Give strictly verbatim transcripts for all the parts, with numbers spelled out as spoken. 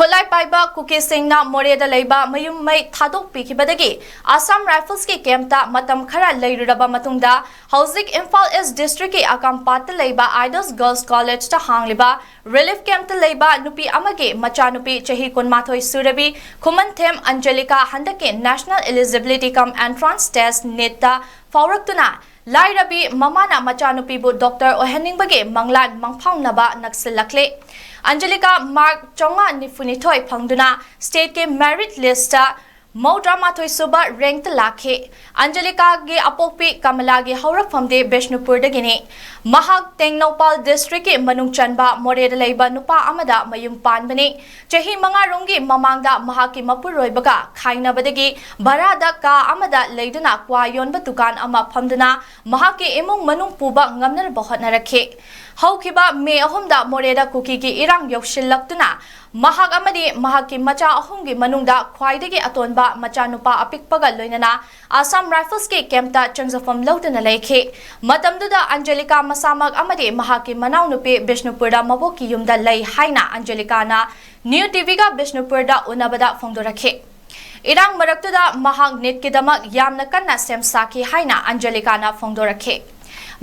ꯈꯨꯠꯂꯥꯏ ꯄꯥꯏꯕ ꯀꯨꯀꯤꯁꯤꯡꯅ ꯃꯣꯔꯦꯗ ꯂꯩꯕ ꯃꯌꯨꯝ ꯃꯩ ꯊꯥꯗꯣꯛꯄꯤꯈꯤꯕꯗꯒꯤ Assam Riflesꯀꯤ campꯇ ꯃꯇꯝ ꯈꯔ ꯂꯩꯔꯨꯔꯕ ꯃꯇꯨꯡꯗ ꯍꯧꯖꯤꯛ Imphal East Districtꯀꯤ ꯑꯀꯥꯝꯄꯥꯠꯇ ꯂꯩꯕ Idols Girls Collegeꯇ ꯍꯥꯡꯂꯤꯕ relief campꯇ ꯂꯩꯕ ꯅꯨꯄꯤ ꯑꯃꯒꯤ ꯃꯆꯥꯅꯨꯄꯤ ꯆꯍꯤ ꯀꯨꯟꯃꯥꯊꯣꯏ ꯁꯨꯔꯕꯤ ꯈꯨꯃꯟꯊꯦꯝ ꯑꯟꯖꯂꯤꯀꯥ ꯍꯟꯗꯛꯀꯤ National Eligibility cum Entrance Test NEETꯇ ꯐꯥꯎꯔꯛꯇꯨꯅ ꯂꯥꯏꯔꯕꯤ ꯃꯃꯥꯅ ꯃꯆꯥꯅꯨꯄꯤꯕꯨ doctor ꯑꯣꯏꯍꯟꯅꯤꯡꯕꯒꯤ ꯃꯪꯂꯥꯟ ꯃꯪꯐꯥꯎꯅꯕ ꯅꯛꯁꯤꯜꯂꯛꯂꯦ꯫ ꯑꯟꯖꯂꯤꯀꯥ mark ꯆꯥꯝꯃꯉꯥ ꯅꯤꯐꯨꯅꯤꯊꯣꯏ ꯐꯪꯗꯨꯅ stateꯀꯤ merit listꯇ ꯃꯧꯗ꯭ꯔꯥꯃꯥꯊꯣꯏ ꯁꯨꯕ rankꯇ ꯂꯥꯛꯈꯤ꯫ ꯑꯟꯖꯂꯤꯀꯥꯒꯤ ꯑꯄꯣꯛꯄꯤ ꯀꯃꯂꯥꯒꯤ ꯍꯧꯔꯛꯐꯝꯗꯤ ꯕꯤꯁꯅꯨꯄꯨꯔꯗꯒꯤꯅꯤ꯫ ꯃꯍꯥꯛ ꯇꯦꯡꯅꯧꯄꯥꯜ districtꯀꯤ ꯃꯅꯨꯡ ꯆꯟꯕ ꯃꯣꯔꯦꯗ ꯂꯩꯕ ꯅꯨꯄꯥ ꯑꯃꯗ ꯃꯌꯨꯝ ꯄꯥꯟꯕꯅꯤ꯫ ꯆꯍꯤ ꯃꯉꯥꯔꯣꯝꯒꯤ ꯃꯃꯥꯡꯗ ꯃꯍꯥꯛꯀꯤ ꯃꯄꯨꯔꯣꯏꯕꯒ ꯈꯥꯏꯅꯕꯗꯒꯤ ꯚꯔꯥꯗ ꯀꯥ ꯑꯃꯗ ꯂꯩꯗꯨꯅ ꯀ꯭ꯋꯥ ꯌꯣꯟꯕ ꯗꯨꯀꯥꯟ ꯑꯃ ꯐꯝꯗꯨꯅ ꯃꯍꯥꯛꯀꯤ ꯏꯃꯨꯡ ꯃꯅꯨꯡ ꯄꯨꯕ ꯉꯝꯅꯅꯕ ꯍꯣꯠꯅꯔꯛꯈꯤ꯫ ꯍꯧꯈꯤꯕ ꯃꯦ ꯑꯍꯨꯝꯗ ꯃꯣꯔꯦꯗ ꯀꯨꯀꯤꯒꯤ ꯏꯔꯥꯡ ꯌꯧꯁꯤꯜꯂꯛꯇꯨꯅ ꯃꯍꯥꯛ ꯑꯃꯗꯤ ꯃꯍꯥꯛꯀꯤ ꯃꯆꯥ ꯑꯍꯨꯝꯒꯤ ꯃꯅꯨꯡꯗ ꯈ꯭ꯋꯥꯏꯗꯒꯤ ꯑꯇꯣꯟꯕ ꯃꯆꯥꯅꯨꯄꯥ ꯑꯄꯤꯛꯄꯒ ꯂꯣꯏꯅꯅ Assam Riflesꯀꯤ campꯇ ꯆꯪꯖꯐꯝ ꯂꯧꯗꯨꯅ ꯂꯩꯈꯤ꯫ ꯃꯇꯝꯗꯨꯗ ꯑꯟꯖꯂꯤꯀꯥ ꯃꯁꯥꯃꯛ ꯑꯃꯗꯤ ꯃꯍꯥꯛꯀꯤ ꯃꯅꯥꯎꯅꯨꯄꯤ ꯕꯤꯁꯅꯨꯄꯨꯔꯗ ꯃꯕꯣꯛꯀꯤ ꯌꯨꯝꯗ ꯂꯩ ꯍꯥꯏꯅ ꯑꯟꯖꯂꯤꯀꯥꯅ New TVꯒ ꯕꯤꯁꯅꯨꯄꯨꯔꯗ ꯎꯅꯕꯗ ꯐꯣꯡꯗꯣꯔꯛꯈꯤ꯫ ꯏꯔꯥꯡ ꯃꯔꯛꯇꯨꯗ ꯃꯍꯥꯛ NEETꯀꯤꯗꯃꯛ ꯌꯥꯝꯅ ꯀꯟꯅ ꯁꯦꯝ ꯁꯥꯈꯤ ꯍꯥꯏꯅ ꯑꯟꯖꯂꯤꯀꯥꯅ ꯐꯣꯡꯗꯣꯔꯛꯈꯤ꯫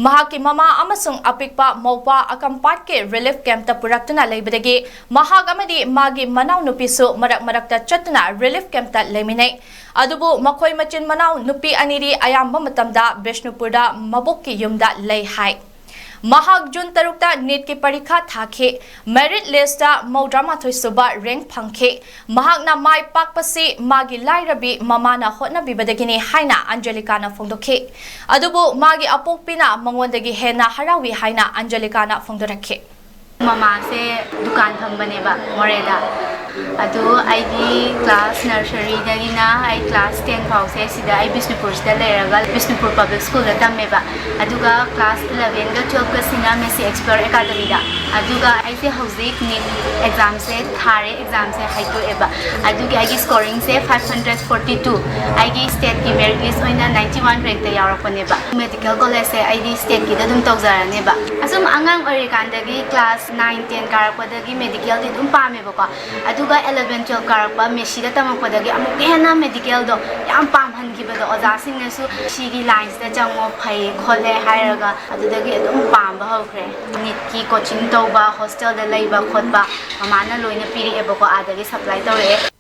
ꯃꯍꯥꯛꯀꯤ ꯃꯃꯥ ꯑꯃꯁꯨꯡ ꯑꯄꯤꯛꯄ ꯃꯧꯄꯥ ꯑꯀꯥꯝꯄꯥꯠꯀꯤ relief campꯇ ꯄꯨꯔꯛꯇꯨꯅ ꯂꯩꯕꯗꯒꯤ ꯃꯍꯥꯛ ꯑꯃꯗꯤ ꯃꯥꯒꯤ ꯃꯅꯥꯎꯅꯨꯄꯤꯁꯨ ꯃꯔꯛ ꯃꯔꯛꯇ ꯆꯠꯇꯨꯅ relief campꯇ ꯂꯩꯃꯤꯟꯅꯩ꯫ ꯑꯗꯨꯕꯨ ꯃꯈꯣꯏ ꯃꯆꯤꯟ ꯃꯅꯥꯎ ꯅꯨꯄꯤ ꯑꯅꯤꯗꯤ ꯑꯌꯥꯝꯕ ꯃꯇꯝꯗ ꯕꯤꯁꯅꯨꯄꯨꯔꯗ ꯃꯕꯣꯛꯀꯤ ꯌꯨꯝꯗ ꯂꯩ ꯍꯥꯏ꯫ ꯃꯍꯥꯛ ꯖꯨꯟ ꯇꯔꯨꯛꯇ NEETꯀꯤ ꯄꯔꯤꯈꯥ ꯊꯥꯈꯤ꯫ Merit listꯇ ꯃꯧꯗ꯭ꯔꯥꯃꯥꯊꯣꯏ ꯁꯨꯕ rank ꯐꯪꯈꯤ꯫ ꯃꯍꯥꯛꯅ ꯃꯥꯏ ꯄꯥꯛꯄꯁꯤ ꯃꯥꯒꯤ ꯂꯥꯏꯔꯕꯤ ꯃꯃꯥꯅ ꯍꯣꯠꯅꯕꯤꯕꯗꯒꯤꯅꯤ ꯍꯥꯏꯅ ꯑꯟꯖꯂꯤꯀꯥꯅ ꯐꯣꯡꯗꯣꯛꯈꯤ꯫ ꯑꯗꯨꯕꯨ ꯃꯥꯒꯤ ꯑꯄꯣꯛꯄꯤꯅ ꯃꯉꯣꯟꯗꯒꯤ ꯍꯦꯟꯅ ꯍꯔꯥꯎꯏ ꯍꯥꯏꯅ ꯑꯟꯖꯂꯤꯀꯥꯅ ꯐꯣꯡꯗꯣꯔꯛꯈꯤ꯫ ꯃꯃꯥꯁꯦ ꯗꯨꯀꯥꯟ ꯐꯝꯕꯅꯦꯕ ꯃꯣꯔꯦꯗ꯫ ꯑꯗꯨ ꯑꯩꯒꯤ class nurseryꯗꯒꯤꯅ ꯑꯩ class ten ꯐꯥꯎꯁꯦ ꯁꯤꯗ ꯑꯩ ꯕꯤꯁꯅꯨꯄꯨꯔꯁꯤꯗ ꯂꯩꯔꯒ ꯕꯤꯁꯅꯨꯄꯨꯔ Public Schoolꯗ ꯇꯝꯃꯦꯕ꯫ ꯑꯗꯨꯒ class elevenꯒ twelveꯀꯁꯤꯅ Mercy Explore Academyꯗ꯫ ꯑꯗꯨꯒ ꯑꯩꯁꯦ ꯍꯧꯖꯤꯛ NEET examꯁꯦ ꯊꯥꯔꯦ, examꯁꯦ ꯍꯥꯏꯗꯣꯛꯑꯦꯕ꯫ ꯑꯗꯨꯒꯤ ꯑꯩꯒꯤ scoringꯁꯦ five hundred forty two, ꯑꯩꯒꯤ stateꯀꯤ merit list ꯑꯣꯏꯅ ninety one rankꯇ ꯌꯥꯎꯔꯛꯄꯅꯦꯕ꯫ Medical collegeꯁꯦ ꯑꯩꯗꯤ stateꯀꯤꯗ ꯑꯗꯨꯝ ꯇꯧꯖꯔꯅꯦꯕ꯫ ꯑꯁꯨꯝ ꯑꯉꯥꯡ ꯑꯣꯏꯔꯤꯀꯥꯟꯗꯒꯤ class nine ten ꯀꯥꯔꯛꯄꯗꯒꯤ medicalꯗꯤ ꯑꯗꯨꯝ ꯄꯥꯝꯃꯦꯕꯀꯣ꯫ ꯑꯗꯨ ꯑꯗꯨꯒ eleven twelve ꯀꯥꯔꯛꯄ ꯃꯦꯁꯤꯗ ꯇꯝꯃꯛꯄꯗꯒꯤ ꯑꯃꯨꯛꯀ ꯍꯦꯟꯅ ꯃꯦꯗꯤꯀꯦꯜꯗꯣ ꯌꯥꯝ ꯄꯥꯝꯍꯟꯈꯤꯕꯗꯣ, ꯑꯣꯖꯥꯁꯤꯡꯅꯁꯨ "ꯁꯤꯒꯤ ꯂꯥꯏꯟꯁꯤꯗ ꯆꯪꯉꯣ, ꯐꯩ ꯈꯣꯠꯂꯦ" ꯍꯥꯏꯔꯒ ꯑꯗꯨꯗꯒꯤ ꯑꯗꯨꯝ ꯄꯥꯝꯕ ꯍꯧꯈ꯭ꯔꯦ꯫ ꯅꯤꯠꯀꯤ ꯀꯣꯆꯤꯡ ꯇꯧꯕ, ꯍꯣꯁꯇꯦꯜꯗ ꯂꯩꯕ ꯈꯣꯠꯄ ꯃꯃꯥꯅ ꯂꯣꯏꯅ ꯄꯤꯔꯛꯑꯦꯕꯀꯣ, ꯑꯥꯗꯒꯤ ꯁꯄ꯭ꯂꯥꯏ ꯇꯧꯔꯛꯑꯦ꯫